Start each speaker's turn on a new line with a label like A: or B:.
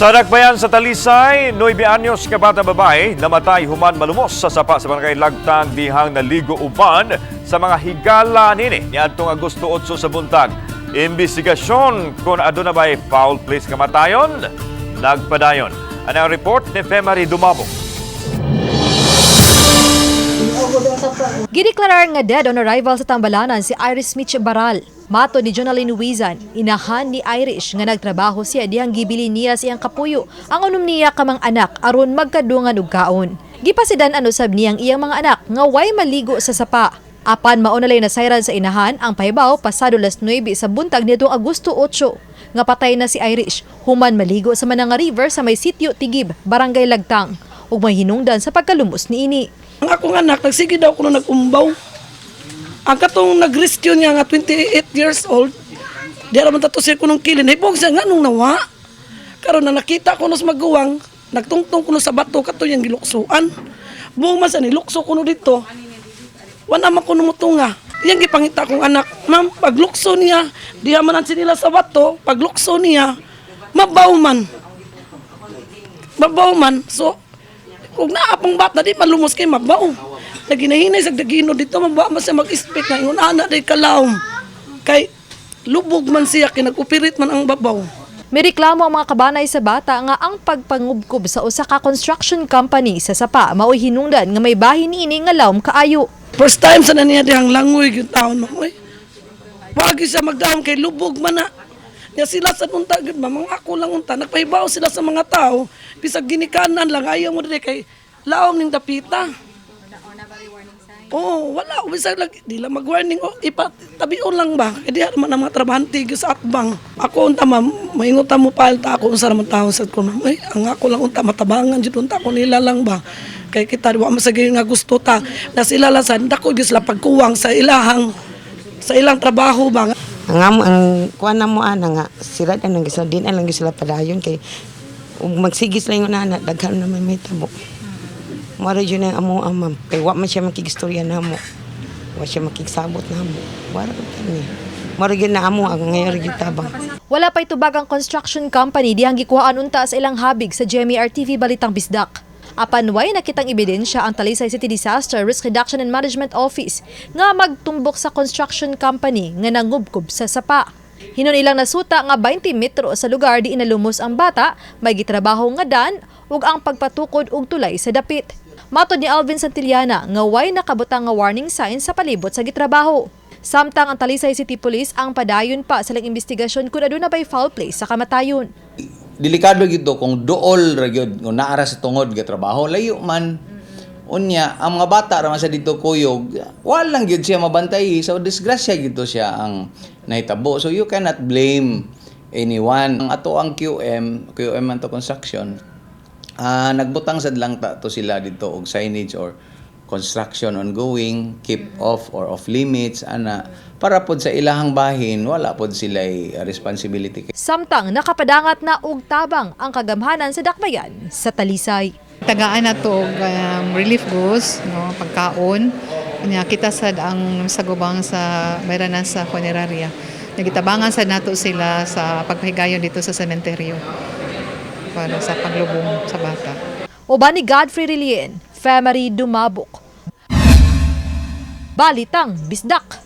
A: Sa Dakbayan sa Talisay, 9 anyos ka bata babae namatay human malumos sa sapa sa Barangay Lagtang dihang naligo uban sa mga higala nini niadtong Agosto 8 sa buntag. Imbestigasyon kung aduna ba'y foul play sa kamatayon, nagpadayon. Ano ang report ni Femary Dumabok?
B: Gideklarar nga dead on arrival sa tambalanan si Iris Mitch Baral. Matod ni Jonalyn Wizan, inahan ni Irish, nga nagtrabaho siya dihang gibili niya sa iyang kapuyo ang unom niya ka mga anak aron magkadungan og kaon. Gipasidan-an usab niyang iyang mga anak nga way maligo sa sapa. Apan mao na nasayran sa inahan ang pahibaw pasado las 9 sa buntag nitong Agosto 8 nga patay na si Irish human maligo sa Mananga River sa may sitio Tigib, Barangay Lagtang, ug may hinungdan sa pagkalumos niini.
C: Ang akong anak, nagsige daw kuno nag-umbaw. Ang katong nag-rescue niya nga 28 years old, di raman tato siya kunong kilin. Hibog siya nga nung nawa. Karon na nakita ko sa maguwang, nagtungtong kuno sa bato kato yang giluksuan. Buong man sa nilukso kuno dito. Wala man kuno mutunga. Yang gipangita kong anak, ma'am, paglukso niya, diha man ang sinila sa bato, paglukso niya, mabaw man. Mabaw man. So, kung naa pang bata, di malumos kay mabaw. Naginahinay sa dagino dito, mabaw man siya mag-expect nga ingon ana day kalawom. Kay lubog man siya kay nag-operate man ang babaw.
B: Mireklamo ang mga kabanay sa bata nga ang pagpangubkob sa usa ka construction company sa sapa mao'y hinungdan nga may bahin niini nga lawom kaayo.
C: First time sa na niya dihang langoy yung taon, ma'am. Oy. Wagi siya magdahom kay lubog man na. Nya sila sa unta gud, ma'am, mga ako lang unta nagpahibaw sila sa mga tao bisag ginikanan lang ayaw mo dire kay laom ning dapita. Oo, wala. Bisag lang, di lang mag-warning. O, ipatabion lang ba? Kaya diha naman ang mga trabahante gyud sa atbang. Ako unta, ma'am, maingon ta mo file ta ako unsa naman taon sa ko, ma'am. Ay, ang ako lang unta matabangan jud unta ko nila lang ba. Kay kita wa man sa nga gusto ta na sila lang sa dako gyud sila pagkuwang sa ilahang sa ilang trabaho ba.
D: Ang amo ang kuan na mo ana nga sila na lang sila din lang sila padayon kay ug magsige sila yung ana daghan naman may tabo. Mara jud ang amo ma'am kay wa man siya makigistorya namo. Wa siya makigsabot namo. Wala kani. Mara gyud na amo ang ngayon gyud tabang.
B: Wala pa'y tubag ang construction company dihang gikuhaan unta sa ilang habig sa GMA RTV Balitang Bisdak. Apan way nakitang ebidensya ang Talisay City Disaster Risk Reduction and Management Office nga magtumbok sa construction company nga nangubkob sa sapa. Hinon ilang nasuta nga 20 metro sa lugar di inalumos ang bata, may gitrabaho nga dan ug ang pagpatukod og tulay sa dapit. Matod ni Alvin Santillana nga way nakabutang nga warning sign sa palibot sa gitrabaho. Samtang ang Talisay City Police ang padayon pa sa ilang investigasyon kung aduna bay foul play sa kamatayon.
E: Delikado gyud to kung duol ra gyud kung naara sa tungod ga trabaho, layo man. Unya ang mga bata ra man sa didto kuyog, walang gyud siya mabantay, so disgrasya gyud to siya ang nahitabo. So you cannot blame anyone. Ang ato ang QM, QM man to construction, nagbutang sad lang ta to sila dito og signage or construction ongoing, keep off or off limits ana, para pod sa ilahang bahin wala pod sila responsibility.
B: Samtang nakapadangat na og tabang ang kagamhanan sa dakbayan sa Talisay.
F: Tagaan na to og relief goods, no, pagkaon. Nya kita sad ang sagubang sa bayranan sa funeraria. Nagitabangan sad nato sila sa pagpahigayon dito sa sementeryo para sa paglubong sa bata.
B: Uban ni Godfrey Relien, Femery Dumabok. Balitang Bisdak.